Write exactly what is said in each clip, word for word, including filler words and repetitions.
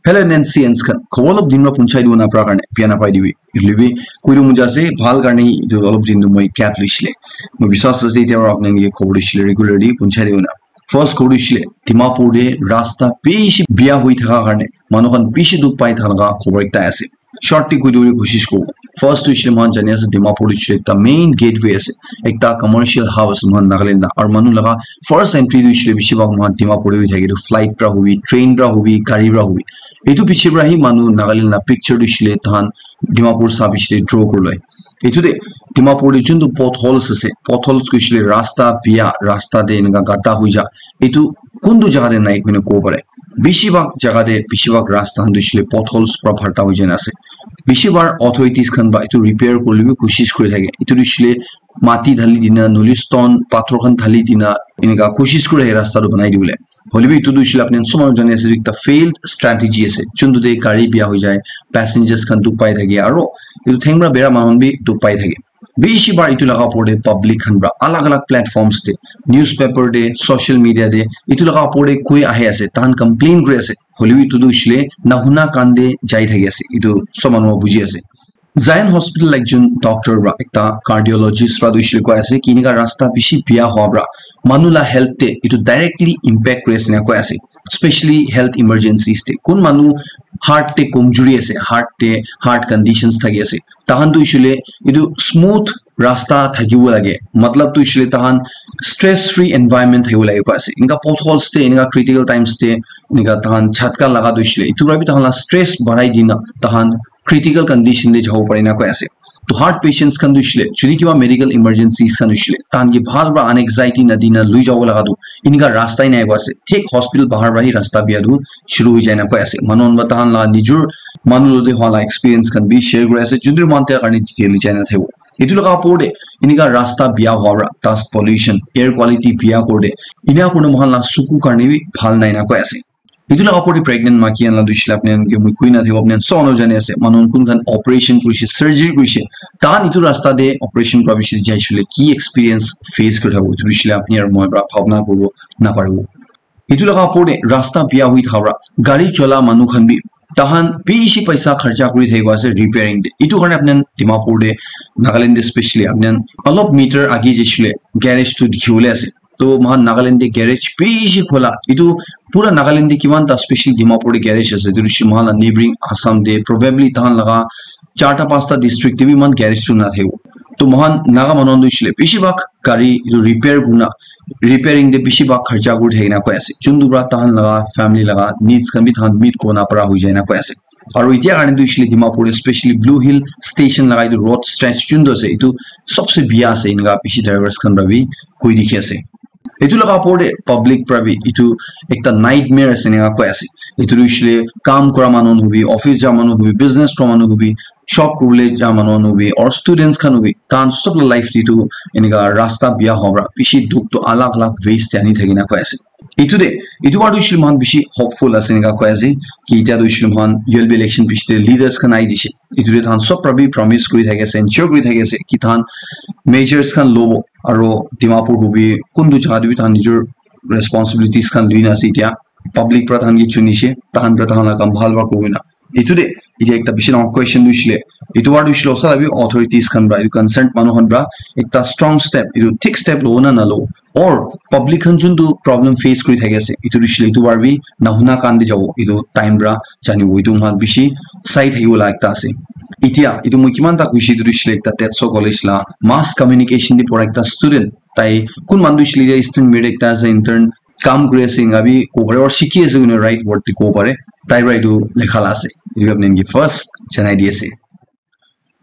Hello N C N khan, khobor olop din para punchai dibo na para karne biya na pai dibi. Hoilebi koi dibo mon jai ase, bhal karne etu olop din tu moi gap loisile. Moi biswas ase etia para apni khan ke khobor disile regularly punchai dibo na. First khobor disile, Dimapur te rasta bishi biya hoi thaka karne manu khan bishi dukh pai thaka laga khobor ekta ase. Short te koi dibo koshish koro. First tu hoishe moikhan jani ase Dimapur tu hoishe ekta main gateway ase, ekta commercial hub ase moikhan Nagaland la. Aru manu laga first entry tu hoishe bishi bhag moikhan Dimapur te hoi thake, tu flight pra hobi, train pra hobi, gari pra hobi. Etu piche pra hi manu Nagaland la picture tu hoishe tahan Dimapur sa bishi te draw kuri loi. Etu te Dimapur te juntu potholes ase, potholes koishe rasta biya, rasta te enika gata hoi ja. Etu kuntu jaga te nai koina kobo pare. Bishi bhag jaga te, bishi bhag rasta khan tu hoishe potholes pra bharta hoi jai na ase. Bishi bar authorities khan ba etu repair kuri le bi koshish kuri thake. Etu tu hoishe mati dhali dina, noli stone, pathor khan dhali dina, enika koshish kuri thake rasta tu banai dibole. Hoilebi etu tu hoishe apni khan sob manu jani ase, ekta failed strategy ase. Juntu te gari biya hoi jai, passengers khan dukh pai thake, aro etu thengra bera manu khan bi dukh pai thake. Bishi bar etu laga opor te public khan pra alag alag platforms te, newspaper te, social media te, etu laga opor te koi ahi ase, tahan complain kuri ase. Hoilebi etu tu hoishe nahuna kan te jai thaki ase. Etu sob manu buji ase. Zion Hospital ekjon doctor pra, ekta cardiologist pra tu hoishe koi ase ki enika rasta bishi biya hwa pra manu la health te etu directly impact kuri ase na koi ase. Especially health emergencies te. Kun manu heart te komjuri ase, heart te, heart conditions thaki ase. Tahan tu hoishe etu smooth rasta thakibo lage. Matlab tu hoishe tahan stress free environment thakibo lage koi ase. Enika potholes te, enika critical times te, enika tahan jhatka laga tu hoishe etu pra bi tahan la stress barai dina tahan critical condition te jabo pare na koi ase. To heart patients khan tu hoishe, jodi kiba medical emergencies khan hoishe, tahan ke bhal pra anxiety na dina lui jabo laga tu enika rasta hi nai koi ase. Thik hospital bahar pra hi rasta biya tu shuru hoi jai na koi ase. Manu khan pra tahan la nijor manu logote hwa la experience khan bi share kuri ase. Juntu manu te karne detail jai na thebo. Etu laga opor te enika rasta biya hwa pra, dust pollution, air quality biya kore de, ena kurina moikhan la suku karne bi bhal nai na koi ase. Etu laga opor te pregnant maiki khan la tu hoishe apni khan ke moi koi na thebo, apni khan sob manu jani ase, manu khan kun khan operation kurishe, surgery kurishe, tahan etu rasta te operation kura bishi jai shule ki experience face kuri thabo, etu hoishe apni aru moi pra bhabna kuribo na paribo. Etu laga opor te rasta biya hoi thaka pra gari chola manu khan bi tahan bishi paisa kharcha kuri thaki ase repairing te. Etu karne apni khan Dimapur te, Nagaland te specially apni khan olop meter age jai shule garage tu dikhi bole ase. To moikhan Nagaland te garage bishi khola. Etu pura Nagaland te kiman ta special Dimapur te garage ase. Etu hoishe moikhan la neighboring Assam te probably tahan laga charta panchta district te bi iman garage tu na thakibo. To moikhan Naga manu khan tu hoishe bishi bhag gari etu repair kurina, repairing te bishi bhag kharcha kuri thakina koi ase. Juntu pra tahan laga family laga needs khan bi tahan meet kurina para hoi jai na koi ase. Aru etia karne tu hoishe Dimapur te specially Blue Hill station laga etu road stretch juntu ase, etu sobse biya ase, enika bishi drivers khan pra bi koi dikhi ase. Etu laga opor te public pra bi etu ekta nightmare ase enika koi ase. Etu tu hoishe kam kura manu khan hobi, office ja manu khan hobi, business kura manu khan hobi, shop kuribole ja manu khan hobi, or students khan hobi, tahan sob la life te tu enika rasta biya hwa pra bishi dukh tu alag alag ways te ani thakina koi ase. Etu te, etu bar tu hoishe moikhan bishi hopeful ase enika koi ase ki etia tu hoishe moikhan U L B election piche te leaders khan ahi jai se. Etu te tahan sob pra bi promise kuri thaki ase, ensure kuri thaki ase ki tahan measures khan lobo, aro Dimapur hobi kuntu jaga te bi tahan nijor responsibilities khan lui na ase. Etia public pra tahan ke chunise, tahan pra tahan la kam bhal pra kuribo na. Etu te etia ekta bishi dangor question tu hoishe, etu bar tu hoishe osa la bi authorities khan pra, etu concerned manu khan pra ekta strong step, etu thik step lobo na nalobo, or public khan juntu problem face kuri thaki ase, etu tu hoishe etu bar bi nahuna kan te jabo, etu time pra janibo, etu moikhan bishi sai thakibo la ekta ase. Etia etu moi kiman ta koishe, etu tu hoishe ekta Tetso College la mass communication te pora ekta student, tai kun manu tu hoishe Eastern Merit ekta ase, intern kam kuri ase, enika bi kobo pare, or shikhi ase koina right word te kobo pare, tai pra etu lekha la ase. Etu apni khan ke first janai di ase.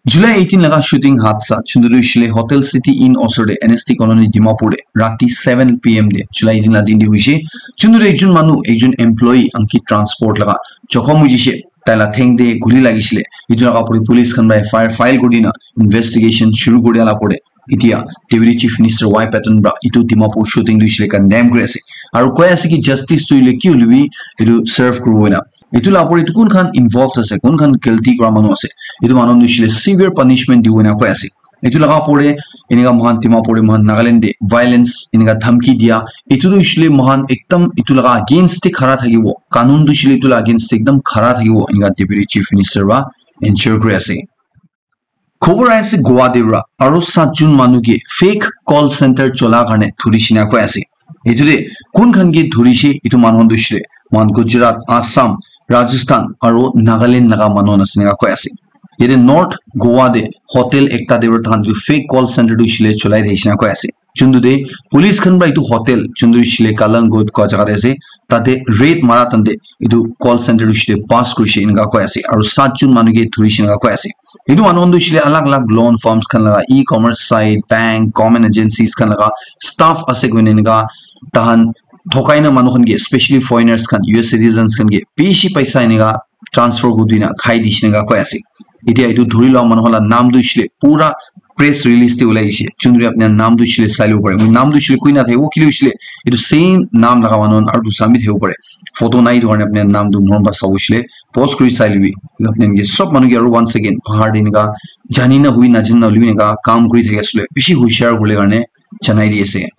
July eighteen laga shooting hadsa, juntu tu hoishe Hotel City Inn osor te, N S T Colony, Dimapur te, rati seven P M te, July eighteen la din te hoishe. Juntu tu ekjon manu, ekjon employee, Ankit Transport laga, jokhom hoi jishe, tai la theng te guli lagishile. Etu laga opor te police khan pra F I R file kuri dina, investigation shuru kuri dia la opor te, etia Deputy Chief Minister Y Patton pra etu Dimapur shooting tu hoishe condemn kuri ase. Aru koi ase ki justice tu hoile ki hoile bi etu serve kuribo na. Etu la opor te kun khan involved ase, kun khan guilty kura manu ase, etu manu tu hoishe severe punishment dibo na koi ase. Etu laga opor te enika moikhan Dimapur te moikhan Nagaland te violence enika dhamki dia, etu tu hoishe le moikhan ekdam etu laga against te khara thakibo, kanun tu hoishe le etu laga against te ekdam khara thakibo, enika Deputy Chief Minister para ensure kuri ase. Khobor ahi ase Goa te para, aro saat jon manu ke fake call center chola karne dhuri shina koi ase. Etu te kun khan ke dhuri she, etu manu khan tu hoishe le moikhan Gujarat, Assam, Rajasthan aro Nagaland laga manu khan ase enika koi ase. Yate North Goa te hotel ekta te para tahan etu fake call center tu hoishe le cholai thakishe na koi ase. Juntu te police khan para etu hotel, juntu hoishe le Kalangot kua jaga te ase, tate raid mara tante etu call center tu hoishe le bust kurishe enika koi ase, aro saat jon manu ke dhurishe enika koi ase. Etu manu khan tu hoishe le alag alag loan firms khan laga, e-commerce site, bank, government agencies khan laga staff ase koina enika tahan thokai na manu khan ke, specially foreigners khan, U S citizens khan ke bishi paisa enika transfer kuri dina khai dishe enika koi ase. Etia etu dhuri lua manu khan la naam tu hoishe le pura press release te ulai dishe. Juntu apni naam tu hoishe le sai lebo pare. Moi naam tu hoishe le koi na thakibo, kile hoishe le etu same naam laga manu khan aro dusra bi thakibo pare. Photo nai etu karne apni naam tu mon para sabo hoishe le post kuri sai lobi. Apni ke sob manu ke aro once again bahar te enika jani na hui na jani na hoile bi enika kam kuri thaki ase le bishi hushiar kuri le karne janai di ase.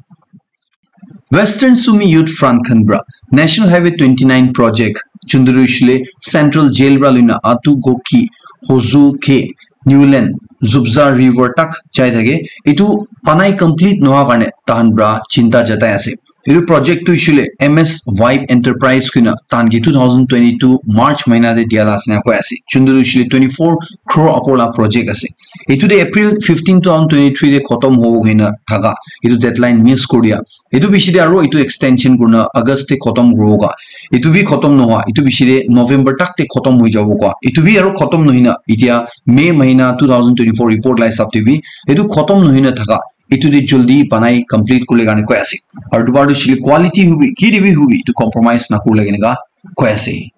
Western Sumi Youth Front khan para National Highway twenty nine project, juntu tu hoishe le Central Jail para loina Atu Goki, Hozu K, Newland, Zubza River tak jai thake, etu banai complete noha karne tahan para chinta jatai ase. Etu project tu hoishe le M S Vibe Enterprise koina tahan ke two thousand twenty two March mahina te dia la ase na koi ase. Juntu tu hoishe le twenty four crore upor la project ase. Etu te April fifteen, two thousand twenty three te khotom hobo koina thaka, etu deadline miss kuri dia. Etu bishi te aro etu extension kurina August te khotom kuribo ka. Etu bi khotom nohoa, etu bishi te November tak te khotom hoi jabo ka. Etu bi aro khotom nohina, etia May mahina two thousand twenty four report la hisab te bi etu khotom nohina thaka, etu te jaldi banai complete kuribole karne koi ase. Aro dubar tu hoishe le quality hobi, ki te bi hobi, etu compromise nakuribole karne ka koi ase.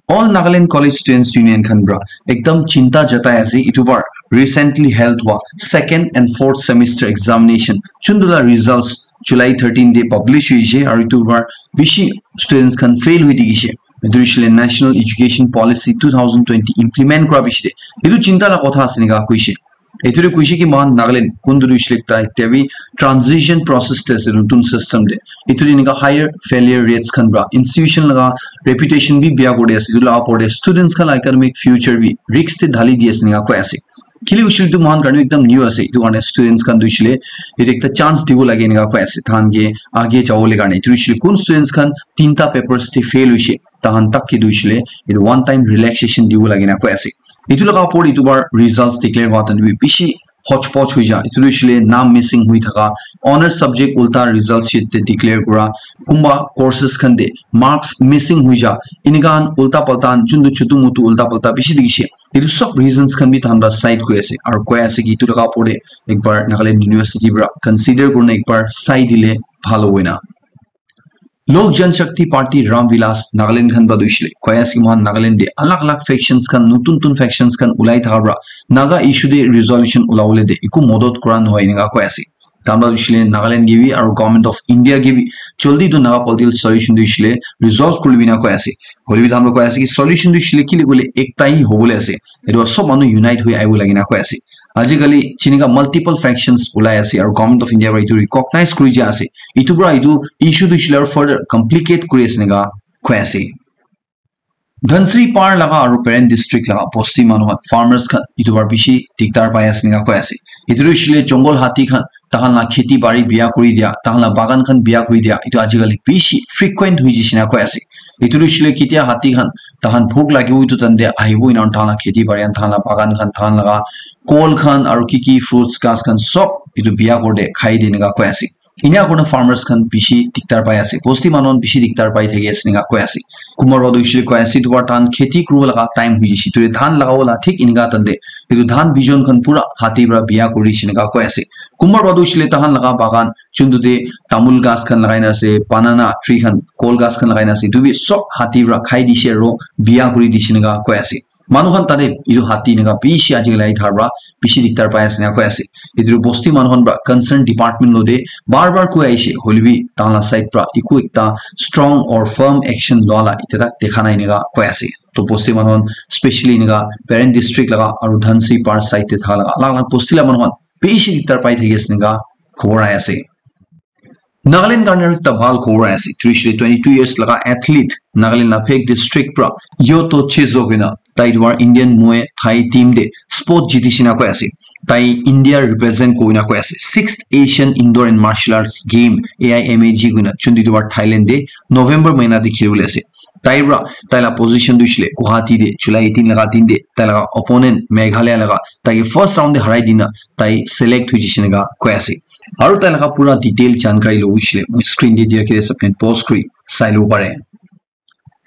All Nagaland College Students Union khan para ekdam chinta jatai ase, etu bar recently held hua second and fourth semester examination, juntu la results July thirteen te publish hoishe, aru etu bar bishi students khan fail hoi thakishe. Etu hoishe le National Education Policy two thousand twenty implement kura bishi te etu chinta la kotha ase enika koishe. Etu tu koishe ki moikhan Nagaland kuntu tu hoishe le ekta, ekta bi transition process te ase notun system te. Etu tu enika higher failure rates khan para institution laga reputation bi bia kuri ase. Etu la opor te students khan la academic future bi risk te dhali di ase enika koi ase. Kile koishe le etu moikhan karne ekdam new ase. Etu karne students khan tu hoishe le etu ekta chance dibo lage enika koi ase. Tahan ke age jabo le karne. Etu hoishe le kun students khan tinta papers te fail hoishe, tahan tak ke tu hoishe le etu one time relaxation dibo lage enika koi ase. Etu laga opor etu bar results declare hua time te bi bishi hodgepodge hoi ja. Etu tu hoishe le naam missing hoi thaka, honor subject ulta result sheet te declare kura, kunba courses khan te marks missing hoi ja. Enika khan ulta palta, juntu chutu mutu ulta palta bishi dikhishe. Etu sob reasons khan bi tahan para cite kuri ase. Aru koi ase ki etu laga opor te ekbar Nagaland University para consider kurina ekbar sai dile bhal hobo ena. Lok Janshakti Party Ram Vilas Nagaland khan para tu hoishe le koi ase ki moikhan Nagaland te alag alag factions khan, notun notun factions khan ulai thaka para Naga issue te resolution ulabole te eku modot kura nohoi enika koi ase. Tahan para tu hoishe le Nagaland ke bi aru Government of India ke bi jaldi tu Naga political solution tu hoishe le resolve kuri lobi na koi ase. Hoile bi tahan para koi ase ki solution tu hoishe le kile koile ekta hi hobole ase. Etu para sob manu unite hoi ahibo lage na koi ase. Ajikali jenika multiple factions ulai ase aru Government of India para etu recognize kuri ja ase. Etu para etu issue tu hoishe le aru further complicate kuri ase enika koi ase. Dhansiri par laga aru Peren district laga bosti manu khan, farmers khan etu para bishi dikdar pai ase enika koi ase. Etu tu hoishe le jungle hati khan tahan la kheti bari biya kuri dia, tahan la bagan khan biya kuri dia, etu ajikali bishi frequent hoi jaise enika koi ase. Etu tu hoishe le ketia hati khan tahan bhuk lagibo etu time te ahibo ena tahan la kheti bari khan, tahan la bagan khan, tahan laga kol khan aru ki ki fruits ghas khan sob etu biya kuri de khai de enika koi ase. Enia kurina farmers khan bishi dikdar pai ase. Bosti manu khan bishi dikdar pai thaki ase enika koi ase. Kunba para tu hoishe le koi ase, etu para tahan kheti kuribo laga time hoi jaise. Etu te dhan lagabo la thik enika time te etu dhan bijon khan pura hati para biya kuri dishe enika koi ase. Kunba para tu hoishe le tahan laga bagan, juntu te tamul ghas khan lagai na ase, banana tree khan, kol ghas khan lagai na ase, etu bi sob hati para khai dishe aru biya kuri dishe enika koi ase. Manu khan tate etu hati enika bishi ajikali ahi thaka para bishi dikdar pai ase enika koi ase. Etu bosti manu khan para concern department lo te bar bar koi ahishe, hoile bi tahan la side para eku ekta strong or firm action lua la etia tak dekha nai enika koi ase. To bosti manu khan specially enika Peren district laga aru Dhansi par side te thaka laga alag alag bosti la manu khan bishi diktar pai thaki ase enika khobor ahi ase. Nagaland karne ekta bhal khobor ahi ase. Etu hoishe twenty-two years laga athlete Nagaland la Phek district pra Yoto Chezo koina tai etu bar Indian Muay Thai team te spot jiti shina koi ase. Tai India represent koina koi ase. Sixth Asian Indoor and Martial Arts Game A I M A G koina chundu etu bar Thailand te November mahina te kheli bole ase. Tai pra tai la position tu hoishe Guwahati te July eighteen laga din te tai laga opponent Meghalaya laga tai ke first round te harai dina tai select hui jishe enika koi ase. Aru tai laga pura detail jankari lobo hoishe moi screen te dia kere sabne pause kuri sai lobo pare.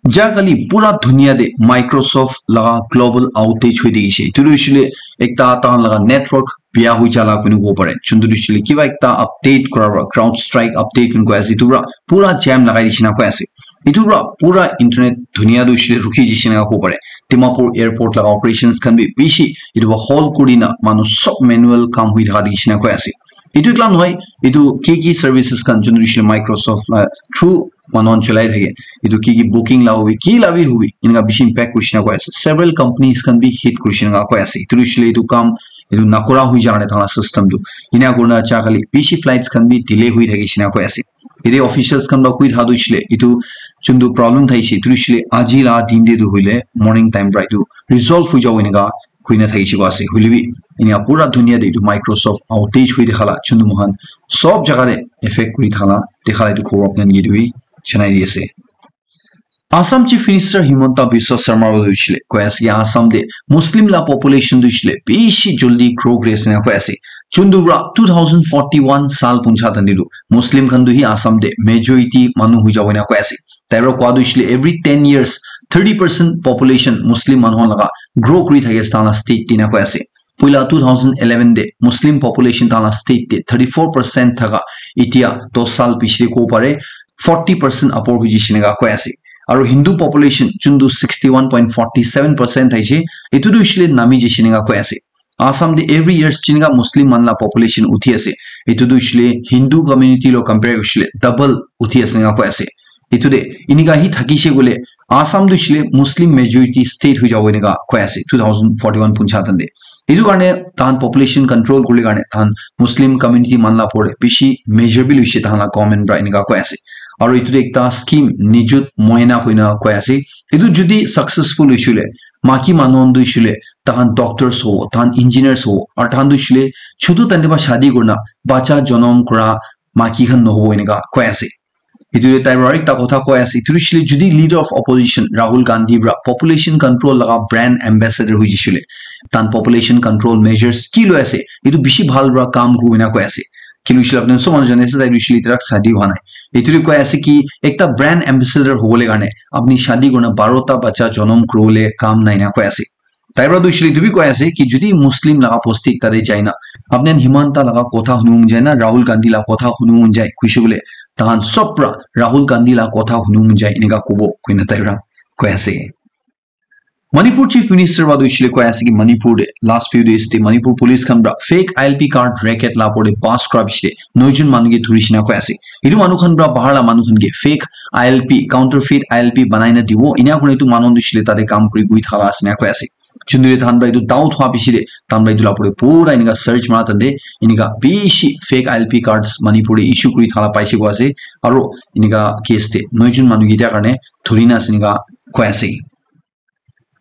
Ja kali pura dunia te Microsoft laga global outage hui thakishe. Etu tu hoishe ekta tahan laga network bia hui jala kunu kobo pare. Chundu tu hoishe kiba ekta update kura pra, CrowdStrike update kunu koi ase. Etu pra pura jam lagai dishina koi ase. Etu pra pura internet dunia tu hoishe rukhi jishe enika kobo pare. Dimapur airport laga operations khan bi bishi etu pra hold kurina manu sob manual kam hui thaka dikhi shina koi ase. Etu ekla nohoi, etu ki ki services khan chundu hoishe Microsoft la through manu khan cholai thake. Etu ki ki booking la hobi, ki la bi hobi, enika bishi impact kuri shina koi ase. Several companies khan bi hit kuri shina koi ase. Etu hoishe etu kam etu nakura hui ja karne thala system tu. Ena kurina ja kali bishi flights khan bi delay hui thaki shina koi ase. Ede officials khan pra koi thaka tu hoishe etu chundu problem thaishe etu hoishe aji la din te tu hoile morning time pra etu resolve hui jabo enika koina thakishe koi ase. Hoile bi enika pura dunia te etu Microsoft outage hui thaka la chundu moikhan sob jaga te effect kuri thaka la dekha la etu khobor apni khan ke etu bi janai di ase. Assam Chief Minister Himanta Biswa Sarma para hoishe koi ase ki Assam te Muslim la population tu hoishe bishi jaldi grow kuri ase ena koi ase. Chundu pra two thousand forty-one sal puncha tani tu Muslim khan tu hi Assam te majority manu hui jabo ena koi ase. Tai para koi tu hoishe every ten years thirty percent population Muslim manu khan laga grow kuri thaki ase tahan la state te ena koi ase. Puila two thousand eleven te Muslim population tahan la state te thirty-four percent thaka etia dos sal piche te kobo pare forty percent upor hui jishe enika koi ase. Aru Hindu population chuntu sixty-one point forty-seven percent thaishe, etu tu hoishe nami jishe enika koi ase. Assam te every year jenika Muslim manu la population uthi ase, etu tu hoishe Hindu community lo compare kurishe double uthi ase enika koi ase. Etu te enika hi thakishe koile Assam tu hoishe Muslim majority state hui jabo enika koi ase two thousand forty-one puncha tan te. Etu karne tahan population control kuribole karne tahan Muslim community manu la upor te bishi measure bi loishe tahan la government para enika koi ase. Aru etu te ekta scheme Nijut Moina koina koi ase. Etu jodi successful hoishe koile, maki manu khan tu hoishe koile tahan doctors hobo, tahan engineers hobo, aru tahan tu hoishe koile chutu time te para shadi kurina bacha jonom kura maki khan nohobo enika koi ase. Etu te tai para ekta kotha koi ase, etu hoishe koile jodi leader of opposition Rahul Gandhi para population control laga brand ambassador hui jishe koile, tahan population control measures ki loi ase, etu bishi bhal para kam kuribo ena koi ase. Kile hoishe koile apni khan sob manu jane ase, tai hoishe koile etia tak shadi hua nai. Etu te koi ase ki ekta brand ambassador hobole karne apni shadi kurina barota bacha jonom kuribole kam nai ena koi ase. Tai para tu hoishe koile etu bi koi ase ki jodi Muslim laga bosti ekta te jai na apni khan Himanta laga kotha hunibo mon jai na Rahul Gandhi laga kotha hunibo mon jai koishe koile tahan sob para Rahul Gandhi laga kotha hunibo mon jai enika kobo koina tai para koi ase. Manipur Chief Minister para tu hoishe koile koi ase ki Manipur te last few days te Manipur police khan para fake I L P card racket la upor te bust kura piche te noi jon manu ke dhuri shina koi ase. Etu manu khan para bahar la manu khan ke fake I L P, counterfeit I L P banai na dibo. Ena kurina etu manu tu hoishe koile tate kam kuri bui thala ase ena koi ase. Chunduri tahan para etu doubt hua piche te tahan para etu la upor te pura enika search mara tante enika bishi fake I L P cards Manipur te issue kuri thala paise koi ase. Aru enika case te noi jon manu ke etia karne dhuri na ase enika koi ase.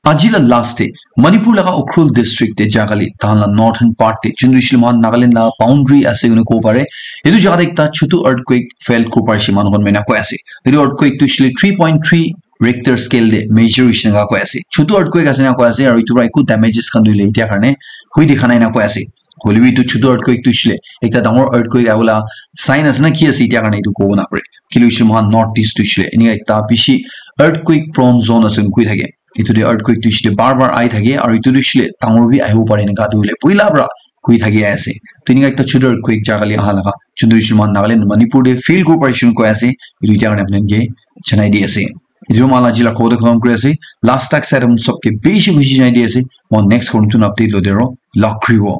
Aji la last te Manipur laga Ukhrul district te ja kali tahan la northern part te chunduri shilman Nagaland la boundary ase koina kobo pare. Etu jaga te ekta chutu earthquake felt kuri parise manu khan ena koi ase. Etu earthquake tu hoishe koile three point three Richter scale te measure hoishe enika koi ase. Chutu earthquake ase ena koi ase aru etu para eku damages khan tu hoile etia karne hui dikha nai ena koi ase. Hoile bi etu chutu earthquake tu hoishe koile ekta dangor earthquake ahibole sign ase na ki ase etia karne etu kobo napare. Kile hoishe koile moikhan North East tu hoishe koile enika ekta bishi earthquake prone zone ase koi thake. Etu te earthquake tu hoishe koile bar bar ahi thake aru etu tu hoishe koile dangor bi ahibo pare enika tu hoile puila para koi thaki ase. To enika ekta chutu earthquake ja kali aha laga chunduri shilman Nagaland Manipur te feel kuri parise koi ase. Etu etia karne apni khan ke janai di ase. Etu moi la aji la kobo te khatam kuri ase. Last tak sai apni sob ke bishi khushi janai di ase. Moi next kobo notun update loi te aro log kuribo.